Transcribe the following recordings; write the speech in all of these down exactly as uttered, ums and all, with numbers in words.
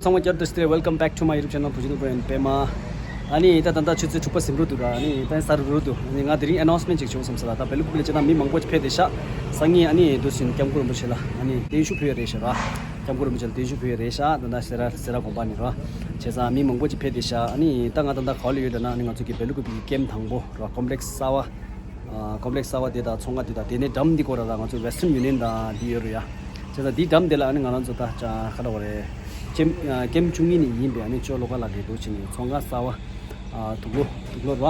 ཚང་མ་བསྐྱར་དུ་བསྟོད། Welcome back to my YouTube channel Bujin Pro and Pema. ཨ་ནི་ད་ད་ལྟ་ཆུ་ཚོད་དྲུག་པ་ཟིན་འགྲོ་འདུག་ར། ཨ་ནི་ད་གཟའ་རུ་རུ་འདུག་ཨ་ནི་ང་དེ་རིང་ཨ་ནའུན་སི་མེན་ཊི་ཅིག་བྱེད་དགོས་བསམ་སོང་ལ། ད་བེ་ལུ་ཀུ་པི་ལ་བྱས་ན་མི་མང་པོ་ཅིག་ཕེབས་བསྡད་ཤག་སང་ཉིན་ཨ་ནི་འདུག་སེ་སྐྱབས་མགོན་རིན་པོ་ཆེ་ལ་ཨ་ནི་བརྟན་བཞུགས་ཕུལ་ཡ་རེད་ཤག་ར། སྐྱབས་མགོན་རིན་པོ་ཆེ་ལ་བརྟན་བཞུགས་ཕུལ་ཡ་རེད་ཤག་ད་ལྟ་སེ་ར་སེ་ར་དགོན་པ་ནས་ར། བྱས་ཙང་མི་མང་པོ་ཅིག་ཕེབས་བསྡད་ཤག་ཨ་ནི་ད་ང་ད་ལྟ་ག་པར་ལ་ཡོད་ལབ་ན། ཨ་ནི་ང་ཚོ་གི་བེ་ལུ་ཀུ་པི་གི་ཀེམ་དང་པོ་ར། ཀོམ་པི་ལེགས་གསར་པ། ཀོམ་པི་ལེགས་གསར་པ་དེ་དང་ཚོང་ཁང་དེ་དང་དེ་ནས་འགྲམ་འདི་སྐོར་ལ་ང་ཚོ་Western Union དང་འདི་ཡོད་རེད་ཡ། བྱས་ཙང་འདིའི་འགྲམ་དེ་ལ་ཨ་ནི་ང་རང་ཚོ་ད་ཅ་ག་ལ་བ་རེད། ཀེམ་ཀེམ་བཅུ་གཉིས་ནས་ཡིན་པའི་ཨ་ནི་ཅོ་ལོ་ཀ་ལ་གི་འདུག་སེ་ནི་ཚོང་ཁང་གསར་པ། དུག་ལོག་དུག་ལོག་ར།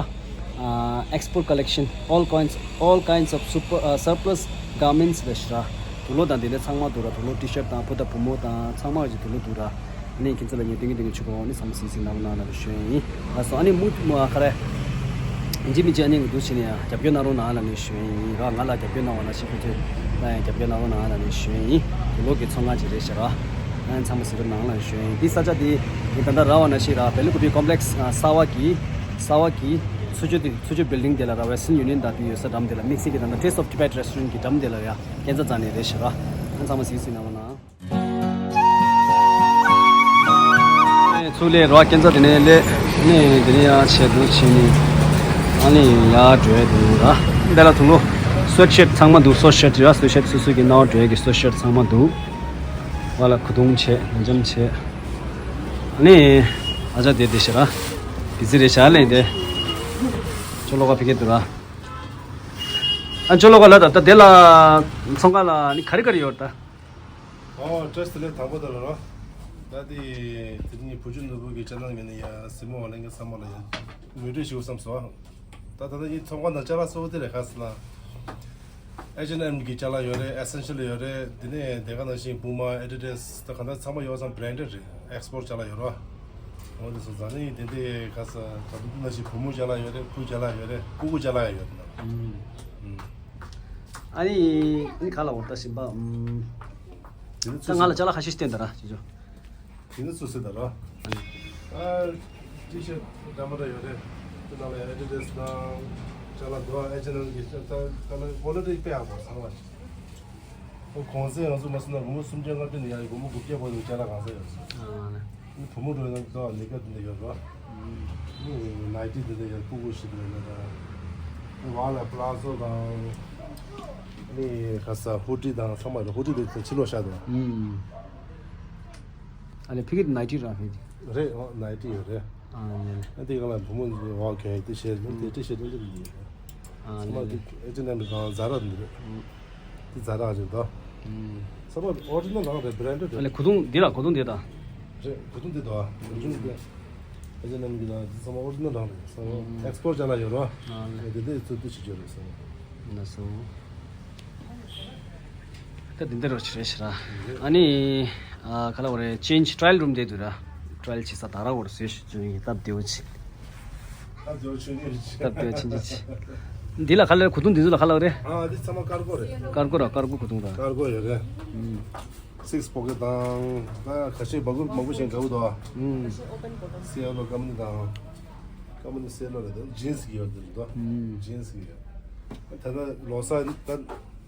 Export collection, all kinds, all kinds of super, uh, surplus garments རེད་ཤག་ར། དུག་ལོག་དང་དེ་འདྲ་ཚང་མ་འདུག་ར། དུག་ལོག་ཊི་ཤར་ཊི་དང་བུ་དང་བུ་མོ་དང་ཚང་མ་གི་དུག་ལོག་འདུག་ར། ཨ་ནི་ཁྱེད་ཚོ་ལ་ངས་སྟོན་གི་སྟོན་གི་བྱེད་དགོས། ཨ་ནི་ཚང་མ་གཟིགས་གཟིགས་གནང་རོགས་གནང་ལབ་ནས་ཞུ་ཡ་ཡིན། ལགས་སོ། ཨ་ནི་མུ་མ་ག་རེ། ཡིན་གཅིག་མིན་གཅིག་ཨ་ནི་འདུག་སེ་ནི་ཡང་རྒྱབ་སྐྱོར་གནང་རོགས་གནང་ལབ་ནས་ཞུ་ཡ་ཡིན་ར། ང་ལ་རྒྱབ་སྐྱོར་གནང་བ་ནང་བཞིན་ཁྱེད་ཚོས་ལ་ཡང་རྒྱབ་སྐྱོར་གནང་རོགས་གནང་ལབ་ནས་ཞུ་ཡ་ཡིན། དུག་ལོག་གི་ཚོང་ཁང་ཅིག་རེད་ཤག་ར། ཨ་ནི་ཚང་མ་གཟིགས་རོགས་གནང་ལབ་ཞུ་ཡ་ཡིན། འདི་ས་ཆ་འདི་ངས་ད་ལྟ་ར་བ་ནང་བཞིན་ར། བེ་ལུ་ཀུ་པི་ཀོམ་པི་ལེགས་གསར་པ་གི་གསར་པ་གི་ཚུར་ཕྱོགས་འདི་ཚུར་ཕྱོགས་བིལ་ཌིང་དེ་ལ་ར། Western Union དང་དེ་ཡོད་ས་འགྲམ་དེ་ལ་དམིགས་བསལ་གྱི་ད་ལྟ་Taste of Tibet Restaurant གི་འགྲམ་དེ་ལ་ཡ་སྐས་འཛེག་རྩ་ནས་རེད་ཤག་ར། ཨ་ནི་ཚང་མ་གཟིགས་གཟིགས་གནང་རོགས་གནང་། ཚུར་སླེབས་རོགས། སྐས་འཛེག་དེ་ནས་སླེབས་ནས་དེ་ནས་ཡང་ཆེ་འདུག་ཕྱིན་ནས་ཨ་ནི་ཡར་འགྲོ་ཡ་དེ་ཡིན་ར། འདི་ལ་དུག་ལོག་སུའེ་ཊི་ཤར་ཊི་ཚང་མ་འདུག་སུའེ་ཊི་ཤར་ཊི་ར། སུའེ་ཊི་ཤར་ཊི་སོ་སོ་གི་ནང་འགྲོ་ཡ་གི་སུའེ་ཊི་ཤར་ཊི་ཚང་མ་འདུག་བ་ལ་གོས་ཐུང་བྱས། ནང་འཇམ་བྱས། ཨ་ནི་ཨ་ཅག་དེ་དེ་ཤ་ར། བི་ཛི་རེད་ཤག་ལས་དེ། ཅོ་ལོ་ཀ་ཕ་གི་འདུག་ར། ཨ་ཅོ་ལོ་ཀ་ལ་ད་ད་དེ་ལ་ཚོང་ཁང་ལ་ནི་ག་རེ་ག་རེ་ཡོད་ད། ཨོ་བཀྲ་ཤིས་བདེ་ལེགས། དང་པོ་དེ་ལ་རོ། ད་དེ་དེ་ནི་བུ་ཆུང་ནོར་བུ་གི་ཅ་ནལ་ངོས་ནས་ཡ་སྲིང་མོ་བ་ལེན་མཁན་ཚང་མ་ལ་ཡ་ངོ་སྤྲོད་ཞུ་བསམ་སོང་། ད་ད་ལྟ་ངའི་ཚོང་ཁང་ནང་ཅ་ལག་གཙོ་བོ་དེ་རེད། ག་ཟེར་ན། H and M གི་ཅ་ལག་ཡོད་རེད། Essential ཡོད་རེད། དེ་ནས་དེ་ག་ནང་བཞིན་Puma, Adidas ད་གང་ལྟར་ཚང་མ་ཡོད་ཙང་branded རེད། Export ཅ་ལག་ཡོད་རེད། འོ་དེ་སོང་ཙང་ནི་དེ་འདྲའི་ག་ས་ད་དུང་ནང་བཞིན་བུ་མོ་ཅ་ལག་ཡོད་རེད། བུ་ཅ་ལག་ཡོད་རེད། སྤུ་གུ་ཅ་ལག་ཡོད་རེད། ཨ་ནི་ཨ་ནི་ག་ལ་འོ་ད་ཞིམ་པ། ཨུམ། དེ་ནི་ད་ང་ལ་ཅ་ལག་ཁ་ཤས་ཤིག་བསྟན་ད་ར་ཅི་ཅོ། དེ་ནི་སུ་སི་ད་ར། ཨ། T-shirt འདྲ་མི་འདྲ་ཡོད་རེད། དེ་ནང་ལ་Adidas དང་ཅ་ལག་འདུག H and M གི་ད་ད་ལ་quality དཔེ་ཡག་པོ་ཚང་མ། ཨོ་གོང་ཚད་ང་ཚོ་མ་སོང་ན་སྒོར་མོ་སུམ་བརྒྱ་ལྔ་བརྒྱ་ནས་ཡར་སྒོར་མོ་དགུ་བརྒྱ་བར་དུ་ཅ་ལག་གང་ས་ཡོད་སོང་། ཨ་ནི་བུ་མོ་འགྲོ་ན་ད་ནི་ཀ་དེ་འདྲ་ཡོད་རེད། ནི་ནའི་ཊི་དེ་འདྲ་ཡོད། སྤུ་གུ་ཞིག་འགྲོ་ན་ད། ནི་བ་ལ་པ་ལ་ཛོ་དང་། ནི་ག་ས་ཧུ་ཌི་དང་ཚང་མ་རེད། ཧུ་ཌི་དེ་ཕྱི་ལོགས་བཞག་འདུག་ཨ་ལས་ཕ་གི་ནའི་ཊི་རང་ཕ་གི། རེད། ཨོ་ནའི་ཊི་ཡོད་རེད། ཨ་ནི། ཨ་དེ་ག་ལ་བུ་མོ་འོག་གྱོན་དེ་བྱས་ནས་དེ་ཊི་ཤར་ཊི་འདི་འདི་ཡོད་རེད། ཨ་ཚང་མ་ནི། དེ་ཨེ་ཅི་ཨེན་ཨེམ་དང་ཛ་ར་འདི་རེད། དེ་ཛ་ར་རེད་དོ། ཚང་མ་ཨོ་རི་ཇི་ནལ་རང་རེད། བྷི་རན་ཌི་ཌི་ཨ་རེད། ལས་གོས་ཐུང་འདི་ལ་གོས་ཐུང་འདི་དང་། རེད། གོས་ཐུང་འདི་དོ། གོས་ཐུང་འདི། ཨེ་ཅི་ཨེན་ཨེམ་གྱི་དང་འདི་ཚང་མ་ཨོ་རི་ཇི་ནལ་རང་རེད། ཚང་མ་ཨེགས་པོར་ཊི་ཅ་ལག་ཡོད་རོ། ཨ་ལས། དེ་འདི་ཚོ་འདི་ཞིག་ཡོད་རེད་ཚང་མ། ལགས་སོ། ད་འདི་འདྲ་རོ་ཆི་རེད་ཤི་ར། ཨ་ནི། ཨ་ག་ལ་བ་རེད། ཅེན་ཇི་ཊ་ར་ཡལ་རུམ་དེ་འདུག་ར། ཊ་ར་ཡལ་བྱེད་ས་ད་ར་བོར་བཟོས་ཤི་ཅུང་ཡིན་སྟབས་བདེ་བོ་ཆེ། སྟབས་བདེ་བོ་ཆེ་ནི་རེད། སྟབས་བདེ་བོ་ཆེ་ཆེ་ཆེ། འདི་ལ་ག་ལ་རེད། གོས་ཐུང་འདི་ཚོ་ལ་ག་ལ་བ་རེད། ཨ་འདི་ཚང་མ་ཀར་གོ་རེད། ཀར་གོ་ར། ཀར་གོ་གོས་ཐུང་ར། ཀར་གོ་ཡོད་རེད། ཨུམ། སིགས་པོ་ཀེ་དང་ད་ཁ་ཤས་མང་པོ་མང་པོ་ཞིག་འདྲ་བོ་འདུག་ཨ། ཨུམ། སི་ཨེལ་ཨོ་ཀམ་པ་ནི་དང་། ཀམ་པ་ནི་སི་ཨེལ་ཨོ་རེད་དེ་ཇིན་སི་གི་ཡོད་དེ་འདུག་ཨུམ། ཇིན་སི་གི་ཡོད། ད་ལྟ་ལོ་གསར་ད་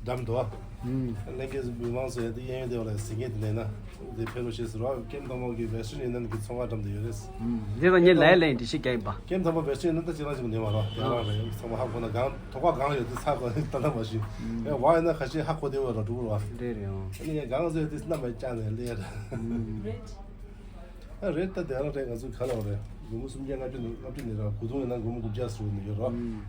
འགྲམ་འདུག་ཨ། ཨུམ། ལྷན་རྒྱས་མི་མང་ཚོ་ཡང་དེ་གཡས་གཡོན་དེ་བ་ལ་གཟིགས་མཁན་དེ་ལས་ན་དེ་ཕེབས་རོགས་ཞེས་ཟེར་བ། ཀེམ་དང་པོ་གི་Western Union གི་ཚོང་ཁང་འགྲམ་དུ་ཡོད་རེད། ཨུམ། འདི་ལ་ངས་ལན་ལན་འདི་ཞིག་རྒྱག་ཡིན་པ། ཀེམ་དང་པོ་Western Union ད་ཅི་རང་ཅིག་མ་ནས་མ་རོ། དེ་རང་རེད། ཚང་མ་ཧ་གོ་ན་གང་ཐོག་ཁ་གང་ཡོད་དེ་ཚ་གོ་ད་ལྟ་མ་ཤེས། ཨུམ། ཡང་བ་ཡིན་ན་ཁ་ཤས་ཧ་གོ་བདེ་བོ་ར་འགྲོ་གི་རེད་བ། རེད་རེད། ཨ་ནི་ཡང་གང་ཟེར་དེ་སྣ་མ་བཅག་ནས་སླེབས་ར། ཨུམ། ཨ་རེད། ད་དེ་རང་རེད། ང་ཚོ་ག་ལ་བ་རེད། སྒོར་མོ་སུམ་བརྒྱ་ལྔ་བཅུ་ནས་ལྔ་བཅུ་ནས་ར། གོས་ཐུང་ཡིན་ན་སྒོར་མོ་དགུ་བརྒྱ་ཟེར་ནས་ཡོད་ར། ཨུམ།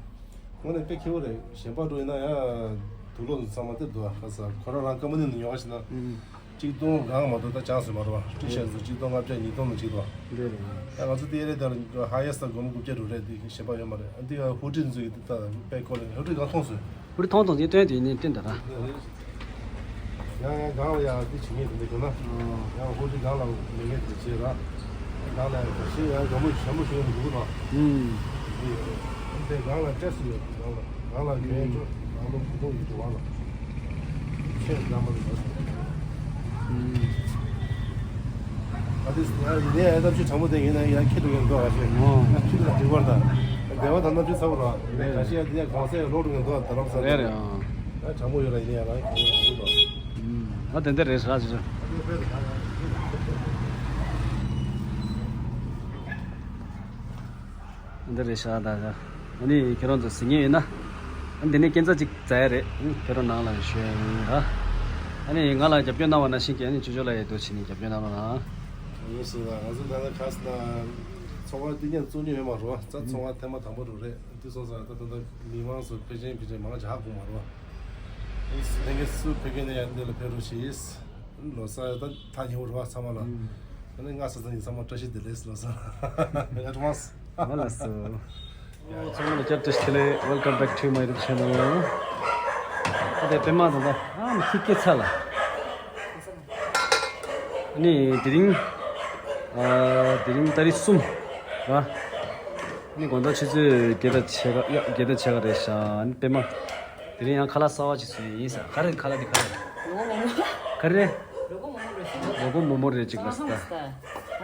དངོས་གནས་དཔེ་ཁེ་བོ་རེད། གཞན་པ་འགྲོ་ཡིན་ན་ཡང་དུག་ལོག་ཚང་མ་དེ་འདུག་ཨ། ཁ་ས་ཁོ་རང་རང་ཀམ་པ་ནི་ནས་ཉོ་བ་ཞིག་ན། ཨུམ། གཅིག་སྟོང་གང་མ་གཏོགས་ད་ཅང་སོ་མ་རེད་བ། ཊི་ཤར་ཊི་ཚོ་གཅིག་སྟོང་ལྔ་བརྒྱ་ཉིས་སྟོང་ནས་གཅིག་འདུག་ཨ། རེད་རེད། ད་ང་ཚོ་དེ་རེད། ད་ཧ་ཡེ་སི་ཊི་སྒོར་མོ་དགུ་བརྒྱ་རུ་རེད། དེ་གཞན་པ་ཡོད་མ་རེད། ཨ་འདི་ཧུ་ཌི་ཚོ་ཡི་ད་དཔེ་ཁོ་རེད། ཧུ་ཌི་གང་མཐོང་སོང་། ཧུ་ཌི་མཐོང་མཐོང་ཅིག་སྟོན་དུས་ནི་སྟོན་ད་ར། ཡང་ཡང་གང་ལ་ཡང་དེ་བྱེད་ངེས་དེ་འདྲ་གྱུར་ན། ཡང་ཧུ་ཌི་གང་ལ་མེད་ངེས་དེ་བྱེད་ར། གང་ལ་ཡང་ཞེས་ཡང་གང་མོ་ཞེ་མོ་ཞུ་ཡོང་འདུག་ན། དེ་གང་ལ་སྤྲད་སུ་ཡོད། གང་ལ་གང་ལ་གྱོན་ཆོག་གང་ལ་གོ་ཐོག་ཡོད་དུ་བ་ལ། ཁྱེད་འདྲ་མ་རེད། ཨ་ཏི་ཡང་ཡིན་ནའི་ཨ་གནམ་གཤིས་གྲང་མོ་དེ་ཡིན་ན་ཡང་ཁྱེད་དུ་ཡོང་འདུག་ཨ་ཞེས། ཁྱེད་ལ་འགྲིག་པར་དང་བདེ་བ་དང་གནམ་གཤིས་ཚ་བོ་ར། ཁ་ཤས་ཡང་དེ་ཡང་གོང་ས་ཡང་ལོག་འགྲོ་གི་འདུག་ད་རམ་ས་རེད་རེད། ཨ་གྲང་མོ་ཡོད་ར། ཡིན་ནའི་ཡང་རང་གི་འདུག་ཨ། ཨ་དེ་འདྲ་རེད་ཟེར་ཟེར། འདི་རེད་ཤག་ད་ཨ་ནི་ཁྱེད་རང་ཚོ་གཟིགས་ངེས་ཡིན་ན། ཨ་འདི་ནས་སྐྱེན་ཚ་གཅིག་བཙལ་ཡ་རེད། ཁྱེད་རང་ནང་ལ་ཞུ་ཡ་ཡིན་ར། ཨ་ནི་ང་ལ་རྒྱབ་སྐྱོར་གནང་བ་ནང་བཞིན་གྱི་ཨ་ནི་ཅོ་ཅོ་ལ་ཡ་འདུག་བྱས་ནས་རྒྱབ་སྐྱོར་གནང་རོགས་གནང་། ཡིན་སོང་ད། ང་ཚོ་ད་ལྟ་ཁ་སང་ཚོང་བ་དེ་ཉིད་བཙུགས་མྱོང་ཡོད་མ་རེད། ད་ཚོང་བ་ཐེངས་མ་དང་པོ་རུ་རེད། དེ་སོང་ཙང་ད་ད་ད་མི་མང་ཚོ་ཕལ་ཆེར་ཕལ་ཆེར་མང་ཆེ་ཧ་གོ་མ་རེད། ལྷན་རྒྱས་སུ་ཕེབས་མཁན་ནས་ཡང་འདི་ལ་ཕེབས་རོགས་ཞེས། ལོ་གསར་ད་ཐག་ཉེ་བོ་རེད་བ་ཚང་མ་ལ། ཨ་ནི་སྔ་ས་ཚང་ཡིན་ཚང་མ་བཀྲ་ཤིས་བདེ་ལེགས་ལོ་གསར། ཡ་ཀྲ་མ་སི། ཨོ་ལགས་སོ། ཚང་མ་ལ་བསྐྱར་དུ་བདེ་ལེགས། Welcome back to my YouTube channel. ཨ་དེ་པད་མ་དང་ད་ཨ་མི་ཁི་སྐད་ཚ་ལ། ཨ་ནི་དེ་རིང་ཨ་དེ་རིང་ཏ་རིག་གསུམ་ར། ཨ་ནི་དགོང་དག་ཆུ་ཚོད་བརྒྱད་དང་ཕྱེད་ཀ། ཡ་བརྒྱད་དང་ཕྱེད་ཀ་རེད་ཤག་ཨ་ནི་པད་མ་དེ་རིང་ཡང་ཁ་ལག་གསར་བ་ཅིག་བཟོས་ཡིན་ས། ག་རེ་ཁ་ལག་དེ་ག་རེ། རོ་མོ་མོ། ག་རེ། རོ་མོ་མོ་རེད་ཤག་རོ་མོ་མོ་རེད་ཅིག་ལ་ས།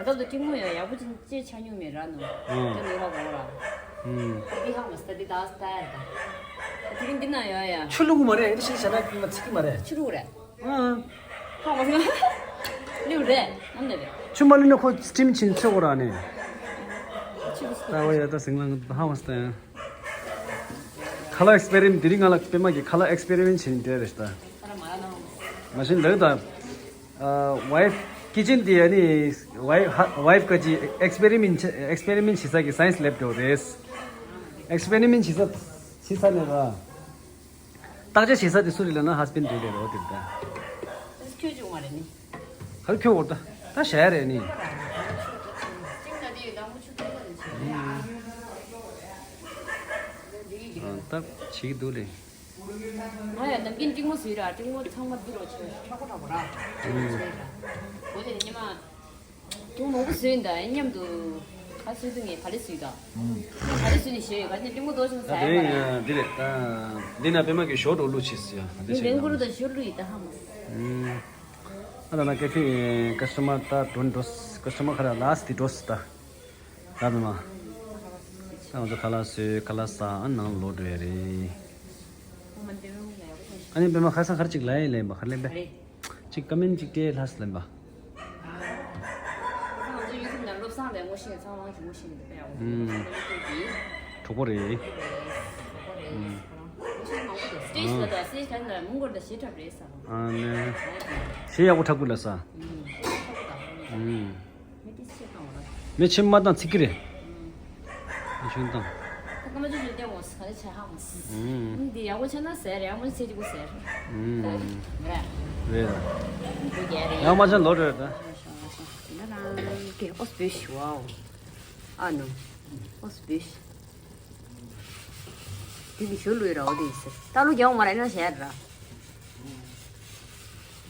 ང་ད་དུ་ཀྲིང་མོ་ཡ་ཡག་པོ་ཅིག་ཅེས་ཆ་མྱོང་མེད་ར་ནོ། ཨང་། ཀྲིང་ཡོད་ར་གོ་ར། ཨང་། འདི་ཧ་མ་སྟ་འདི་ད་སྟ་ཡ་ད། དེ་རིང་འདི་ན་ཡོད་ཡ། ཆུ་བླུག་གི་མ་རེད། འདི་ཞིག་བྱས་ན་ང་ཚིག་གི་མ་རེད། ཆུ་བླུག་རེད། ཨང་། ཧ་མ་སྟ། བླུག་རེད་ནམ་ནས་རེད། ཆུ་མ་བླུག་ན་ཁོ་སི་ཊིམ་ཕྱིན་ཆོག་གོ་ར་ནི། ཆུ་བླུག་ད་བ་ཡ་ད་ཟིང་ལང་ཧ་མ་སྟ་ཡ། ཁ་ལག་ཨེགསི་པེ་རི་མེན་ཊི། དེ་རིང་ང་ལ་པད་མ་གིས་ཁ་ལག་ཨེགསི་པེ་རི་མེན་ཊི་བྱེད་ནི་དེ་རེད་ད། མ་ཤེས་ལགས་ད། ཨ་ཝའི་ཕི་ཀི་ཅན་དེ་ཨ་ནི་ཝའི་ཕི་ཝའི་ཕི་ག་ཅི་ཨེགསི་པེ་རི་མེན་ཊི་ཨེགསི་པེ་རི་མེན་ཊི་བྱེད་ས་གི་སའེན་སི་ལེབ་དེ་རེད། ཨེགསི་པེ་རི་མེན་ཊི་བྱེད་ས་བྱེད་ས་ནས་ར། བརྟག་དཔྱད་བྱེད་ས་དེ་སུ་རེད་ལབ་ན་ཧ་སི་བྷེན་ཌི་རེད་ལབ་དེ་རེད་ད། ཁྱོད་བྱུང་བ་རེད་ནི། ག་རེ་ཁྱོད་འོར་ད་ད་བྱ་ཡ་རེད་ནི། ཨ་ད་བྱེད་ཀྱི་འདུག་ལེ། ང་ཡང་ནམ་རྒྱུན་ཀྲིང་མོ་བཟོས་ར། ཀྲིང་མོ་ཚང་མ་འདི་རུ་ཆོས་ཁྲ་པོ་ཁྲ་པོ་ར། ཨུམ། ཆོས་ར། འོ་དེ་ཉི་མ་ཀྲིང་མོ་མང་པོ་བཟོས་ཡིན་ད། མཉམ་དུ་ཁ་བཟོས་དུས་ངས་ག་ལེ་བཟོས་ད། ཨུམ། ག་ལེ་བཟོས་ནས་བཞག་ཡོད། ག་ནས་ཀྲིང་མོ་རྡོ་ཆུང་ཟ་ཡ་མ་རེད། འདི་རེད་ད། འདི་ན་པད་མ་གི་ཞོ་འགྲོ་ལུགས་ཆེ་ཟེར་ཡ་འདི་ངས་བེང་གུ་རུ་ད་ཞོ་ལུ་ཡི་ད་ཧ་མ། ཨུམ། ཨ་ད་ན་ཀེ་ཕི་ཀ་སི་ཊ་མར་ད་དོན་འགྲོ། ཀ་སི་ཊ་མར་ཁ་ར་ལ་སི་དི་འགྲོ་ད། ད་པད་མ། ད་ང་ཚོ་ཁ་ལག་བཟོས། ཁ་ལག་ཟ། ཨ་ནང་ལོག་འགྲོ་ཡ་རེད། ཨ་ནི་པད་མ་ཁ་སང་ག་རེ་ཅིག་ལབ་ཡ་ལབ་པ། ག་རེ་ལབ་པ། ཅིག་ཀ་མེན་ཊི་ཅིག་སྤྲད་ལྷ་ས་ལབ་པ། ང་ཚོ་ཡུ་ཊུབ་ནང་བློ་བཟང་ལས་ངོ་ཤེས་ཚང་མ་ཞུ་ངོ་ཤེས་ནི་འདུག་པས། ཨུམ། གྲོགས་པོ་རེད། ཨུམ། སི་ཊེ་ཇི་ལ་ད་སི་ཊེ་ཇི་ལ་མུང་གོར་ད་ཞེ་དྲག་རེད་ས། ཨ་ནི། ཞེ་ཡག་པོ་འཁྲབ་ཀྱི་ལ་ས། ཨུམ། ཨུམ། མི་ཏིས་ཆེ་གང་བ། མི་ཆེ་མ་བཏང་ཚིག་གི་རེད། མི་ཆེ་བཏང་། ད་ཀ་མ་ཅུ་ཅུ་ཏེ་མོ་སི་ག་རེ་ཆ་ཧ་མོ་སི། ཨུམ། འདི་ཡག་པོ་ཆ་ན་ཟེར། ཡག་པོ་ཆེ་ཅིག་པོ་ཟེར། ཨུམ། རེད། རེད། འདི་རྒྱ་རེད། ཡག་མ་ཆ་ལོ་རེད་ད། ད་རང་གི་ཨོ་སི་བེ་ཤི་ཝའོ། ཨ་ནོ། ཨོ་སི་བེ་ཤི། འདི་མི་ཞོ་ལུས་ར་འོ་དེ་ཟེར། ད་ལོ་རྒྱག་མ་ར་ཨེ་ན་ཞེ་ར།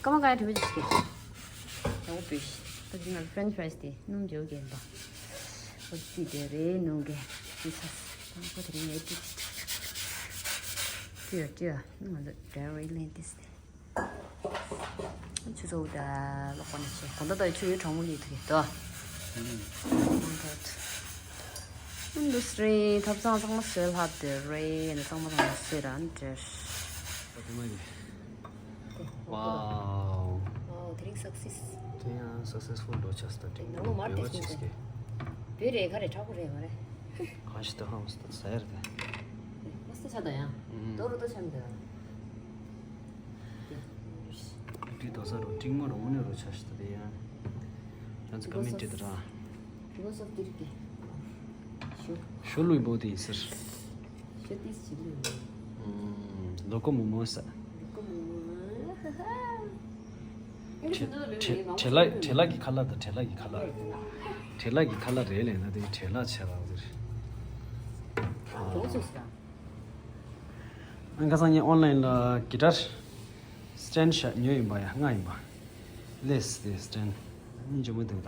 ཀ་མ་ཀ་ཡ་དྲི་མི་ཅིག་ཡག་པོ་བུ་ཤི། ད་དེ་ང་ལ་ཕ་རེན་ཆི་ཕ་རའི་སི་དེ་སྣུམ་འཇོག་གི་ཡིན་པ། ཨོ་ཙི་དེ་རེད་ནོ་གེ། ཙི་ཚ། ད་ཁོ་དེ་རིང་ཡེ་ཙི། ཅི་ཡ་ཅི་ཡ་ང་ཚོ་ཌ་རའི་ཝར་ལེན་ཏིས་དེ། ཆུ་ཚོད་ད་ལོག་པ་ནི་ཆེ། གོང་ད་ད་ཆུ་ཡོད་གྲང་མོ་ལི་དུ་གི་དོ། ཨུམ། འདུ་སི་རི་ཐབ་ཚང་ཚང་མ་བཟོས་ལྷག་དེ་རེད། ཡིན་ན་ཚང་མ་ཚང་མ་བཟོས་ར་འདྲེ། ཝའོ། ཝའོ། དེ་རིང་སག་སེ་སི། དེ་ཡང་སག་སེ་སི་ཕུལ་འགྲོ་ཆགས་སོང་། དེ་ནང་ལོ་མར་བེ་བ་ཆེ་སྐེ། བེ་རེ་ག་རེ་དྲག་པོ་རེད་མ་རེད། གང་ཞིག་ཏུ་ཧང་སྟ་ཟ་ཡར་དེ། མ་སྟ་ཆ་ད་ཡང་། ཨུམ། དོ་རུ་ཏོ་ཆམ་དེ། དེ་དོ་ས་རུ་ཀྲིང་མ་རུ་དངོས་གནས་རུ་ཆགས་སོང་དེ་ཡང་། ཁྱོད་ཚོ་ཀ་མེན་ཊི་དེ་ར། Because of ཏིར་ཏེ། ཞོ། ཞོ་ལུས་པོ་དེ་ཡིན་ཟེར། ཞོ་ཏིས་ཅི་ལུས། ཨུམ། ལོ་ཀོ་མོ་མོ་ས། ལོ་ཀོ་མོ་མོ། ཧ་ཧ། ཁྲེ་ཁྲེ་ཁྲེ་ལ་ཁྲེ་ལ་གི་ཁ་ལག་དང་། ཁྲེ་ལ་གི་ཁ་ལག་ཁྲེ་ལ་གི་ཁ་ལག་རེད་ལས་ན་དེ་ཁྲེ་ལ་ཆེ་རང་ཟེར། ཨ་ཁ་སང་ངས་ཨོན་ལན་ལ་གི་ཊར་སི་ཊེན་ཤ་ཉོས་ཡིན་པ། ཡ་ལྔ་ཡིན་པ། ལེས་དེ་སི་ཊེན་སྙིང་རྗེ་མོ་འདུག་ད། ད་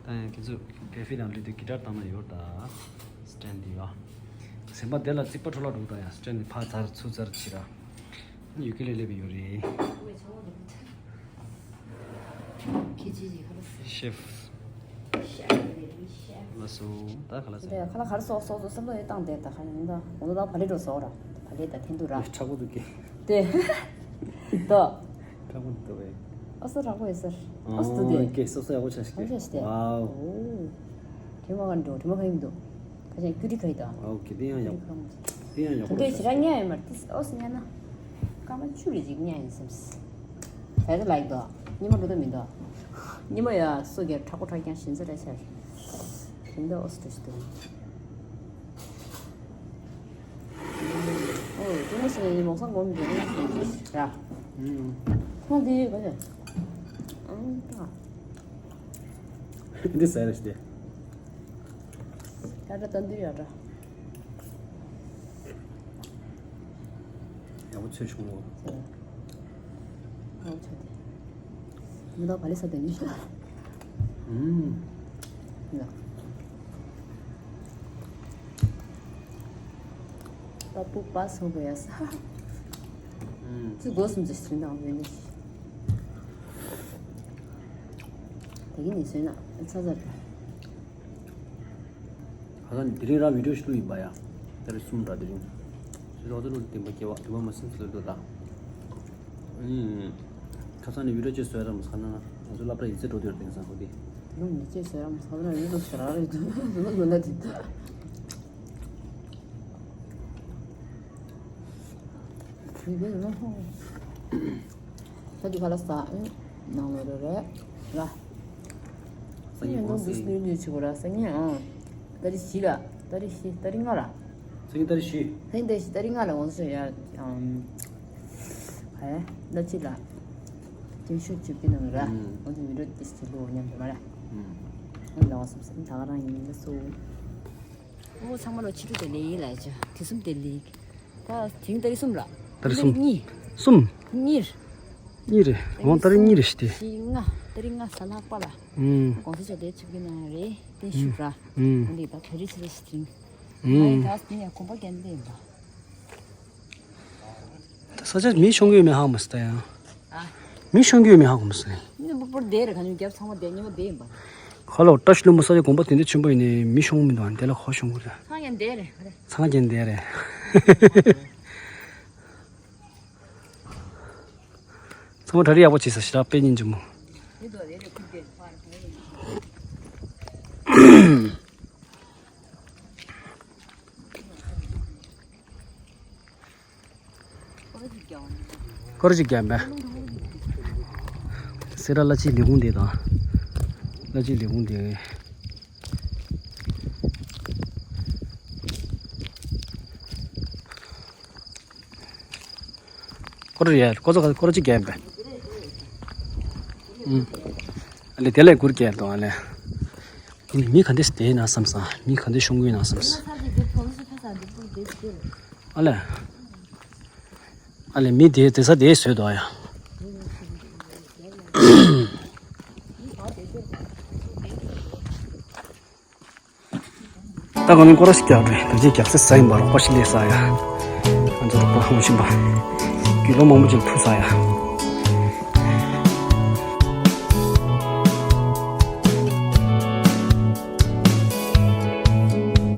ཡང་ཁྱེད་ཚོ་ཀེ་ཧྥེ་དང་སླེབས་དུས་གི་ཊར་བཏང་ན་ཡོད་ད། སི་ཊེན་འདི་ཡོད། སེམས་པ་བདེ་ལ་རྩིག་པ་འཕྲོ་བརླག་འགྲོ་ད། ཡ་སི་ཊེན་འདི་ཕར་ཚར་ཚུར་ཚར་བྱེད་ར། ཡུ་ཀེ་ལེ་ལེ་བི་ཡོད་རེད། ཁྱེད་ཀྱིས་ཁ་ལག་ཟ། ཤེཕ། ཤེཕ་རེད་ཤེཕ། ལགས་སོ། ད་ཁ་ལག་ཟ། དེ་ཁ་ལག་ག་རེ་ཟ་ཟ་ཟ་བསམ་བློ་ཡོད་བཏང་བསྡད། ད་ཁ་ལག་ཡིན་ད། དགོང་དག་བག་ལེབ་འགྲོ་ཟ་ར། བག་ལེབ་ད་འཐེན་འདུག་ར། ཡ་དྲག་པོ་འདུག་གི། དེ། ད། དྲག་པོ་འདུག་བས། ཨ་སོ་དྲག་པོ་ཡོད་ཟེར། ཨ་སོ་འདུག་དེ། ཨོ་ཀེ་སོ་སོ་ཡག་པོ་ཆགས་ཤིག་ཡག་པོ་ཆགས་ཤིག་དེ། ཝའོ། ཨོ། དྲི་མ་ག་འགྲོ། དྲི་མ་ག་ཡིན་འདུག་ཨ་ཅག་ཀུ་ཀྲི་ཁ་ཡི་དང་། ཨོ་ཀེ། དེ་ཡང་ཡག་པོ། དེ་ཡང་ཡག་པོ་རེད། དེ་འདྲ་ཞེ་དྲག་ཉལ་ཡོད་མ་རེད། ཏིས་ཨོ་སི་ཉལ་ན། སྐར་མ་བཅུ་རེ་ཅིག་ཉལ་ཡིན་བསམ། ད་ལྟ་ལགས་འདུག་ཉི་མ་འགྲོ་ད་མི་འདུག་ཉི་མ་ཡ་སུ་གེ་དྲག་པོ་དྲག་ཀྱང་ཞིམ་ཚ་རེད་ཤག་དེ་འདྲ་ཨོ་སི་འགྲོ་ཞིག་འདུག་ཨོ་ཅུང་མོ་ཞིག་ནས་མོག་སང་སྒོམ་འདུག་ར། ཁོང་དེ་ག་ནས། ཨང་ཏ། འདི་ཟ་རེ་ཞིག་དེ། ད་ད་ད་འདི་ཡ་འདྲ། ཡག་པོ་ཚོས་བྱུང་ངོ་། ཚོས། ཡག་པོ་ཚོས་ཏེ། མི་ལོ་བ་ལི་ས་དེ་ནི། ཨུམ། ཡ། པ་པུ་པ་སོ་ག་ཡ་ས། ཨུམ། ཚུ་སྒོ་སུམ་ཅུ་ཞིག་དང་ཡོད་ནི། དེ་གི་ནི་བཟོས་ན་ཚ་ཚ་དང་། ཁ་སང་དེ་རིང་རང་བི་ཌིའོ་ཞིག་བླུགས་ཡིན་པ་ཡ། ད་རེས་གསུམ་ར་དེ་རིང་། ཞེས་ལོག་ཚོ་བླུགས་བདེན་པ་སྐྱེ་བ་དུ་བ་མ་སེམས་སུ་ལོས་འགྲོ་ད། ཨུམ། ཁ་སང་ནས་བི་ཌིའོ་ཅིག་བཟོས་ར་མ་ཟ་ན་ང་ཚོ་སློབ་གྲྭ་ཡིག་ཚད་འགྲོ་དུས་དེང་སང་ཧོ་དེ། ལུང་མི་ཅེས་ཟེར་ར་མ་ཟ་ན་ཡིན་ལུགས་ཟེར་ར་རེད་འདུག་ལུང་ལ་དེ་ད། ད་དུ་ཁ་ལ་ས་ནང་ལོ་རེ་རེ་ལ། སང་ཉིན་འདུག་སེ་ནུས་ནུས་བྱེད་དགོས་ར། སང་ཉིན་ཨང་། ཏ་རིག་བཞི་ལ། ཏ་རིག་བཞི། ཏ་རིག་ལྔ་ལ། སང་ཉིན་ཏ་རིག་བཞི། སང་ཉིན་ཏ་རིག་བཞི། ཏ་རིག་ལྔ་ལ་འོང་སོང་ཡ། ཨང་། ཨེ། ལ་ཅི་ལ། ཏེ་ཤུ་ཅུ་པི་ནང་ར། ཨང་། འོང་སོང་མི་འགྲོ་ཏི་སི་ཅི་ལོ་མཉམ་དུ་མ་ར། ཨང་། ལ་བ་སམ་སམ་ད་ག་རང་ཡིན་ལ་སོ། ཨོ་ཚང་མ་ལོ་ཕྱི་དྲོ་དེ་ལེགས་ཡིན་ལ་ཅོ། དེ་གསུམ་དེ་ལེགས། ད་དེང་ཏ་རིག་གསུམ་ར། ཏ་རིག་གསུམ། གཉིས། གསུམ། གཉིས། གཉིས་རེད། འོང་ཏ་རིག་གཉིས་རེད་ཤི་དེ། བཞི་ལྔ། ཏ་རིག་ལྔ་གཟའ་ལྷག་པ་ལ། ཨུམ། གོང་ས་མཆོག་དེ་ཆིབས་ཀྱི་ནང་རེད་དེ་ཞུ་ར། ཨུམ། འདི་ད་བོད་རིགས་ཆེ་རེ་ཞིག་དྲིན། ཨུམ། ང་ཡི་ད་སྟེང་ཡ་གོམ་པ་རྒྱན་དེ་ཡིན་པ། ད་ས་ཆ་མི་ཤོང་གི་ཡོད་མེད་ཧ་གོ་མ་སོང་ད་ཡང་། ཨ། མི་ཤོང་གི་ཡོད་མེད་ཧ་གོ་མ་སོང་། ནི་པོར་པོར་དེ་རེད། ག་ནི་རྒྱབ་ཚང་མ་དེ་ཉི་མ་དེ་ཡིན་པ། ཁ་ལོ་བཀྲ་ཤིས་ལྷུན་པོ་ས་ཆ་དགོན་པ་དེ་འདྲ་ཆེན་པོ་ཡིན་ནའི་མི་ཤོང་གི་མི་འདུག་དེ་ལ་གོ་ཤོང་གི་རེད། ཚང་ཡང་དེ་རེད། ཚང་རྒྱན་དེ་རེད། ཚང་མ་གྲ་སྒྲིག་ཡག་པོ་བྱས་ས་ཞེ་དྲག་དཔེ་སྙིང་རྗེ་མོ། སྐོར་ཅིག་རྒྱབ་པས། སེ་ར་བླ་སྤྱིའི་ལས་ཁུངས་དེ་དང་། བླ་སྤྱིའི་ལས་ཁུངས་དེ། སྐོར་རེད། སྐོར་ཚོ་སྐོར་ཅིག་རྒྱབ་པས། ཨུམ། ཨ་ལེ་དེ་ལས་སྐོར་རྒྱབ་དང་ཨ་ལེ། ཨ་ནི་མི་ག་འདྲས་བསྡད་ཡིན་ན་བསམ་སོང་། མི་ག་འདྲས་ཤོང་གི་ཡིན་ན་བསམ་སོང་། ཨ་ལེ། ཨ་ལེ་མི་དེ་དེ་ས་དེ་བཟོས་འདུག་ཡ། ད་ག་ནས་སྐོར་ར་ཞིག་རྒྱག་རེད། ད་ཅི་རྒྱག་ས་ས་ཡིན་པ་རོགས་པ་ཞིག་ལས་ས་ཡ། ང་ཚོ་རོགས་པ་ཧོན་ཤིན་པ། རྒྱུ་ལོ་མང་པོ་ཅིག་ཐུག་ས་ཡ།